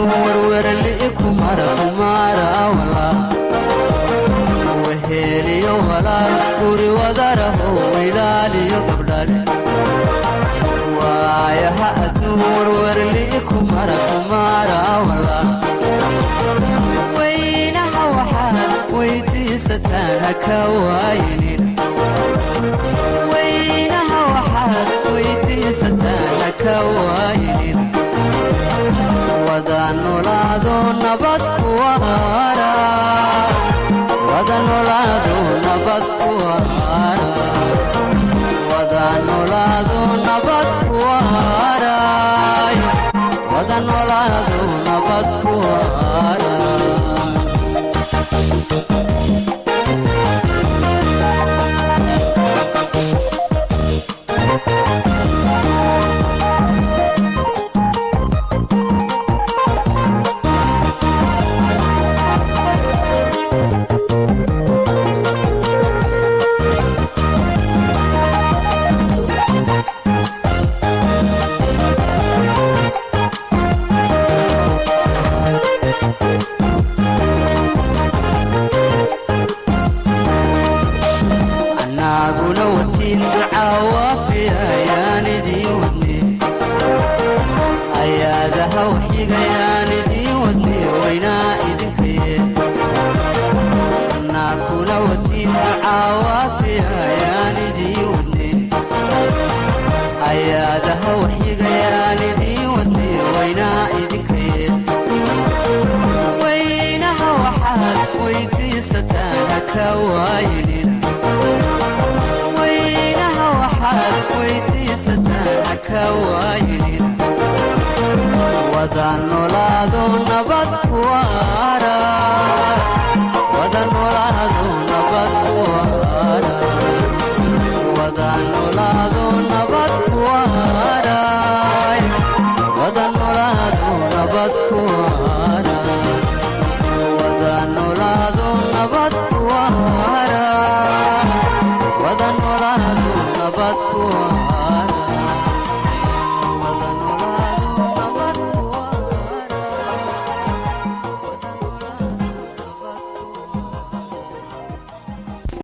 Adduun werwerli kumara kumara walaa weheliyo walaal guri wadaraho ilaaliyo gabdhale. Waayaha adduun werwerli kumara kumara walaa. Weynaha waxaad weydiisataan haka waayinin. Weynaha waxaad weydiisataan haka waayinin. Wada noolaado nabad kuwaara, wada noolaado nabad kuwaara, wada noolaado nabad kuwaara, wada noolaado nabad kuwaara. Annaaguna watiin ducaa waafiyayaan idiin wadne, ayaadaha waxyigayaan idiin wadne, waynaa idinkaye. Annaaguna watiin ducaa waafiyayaan idiin wadne, ayaadaha waxyigayaan idiin wadne, waynaa idinkaye. Weynaha waxaad weydiisataan haka waayinin. Weynaha waxaad weydiisataan haka waayinin. Wada noolaado nabad kuwaara.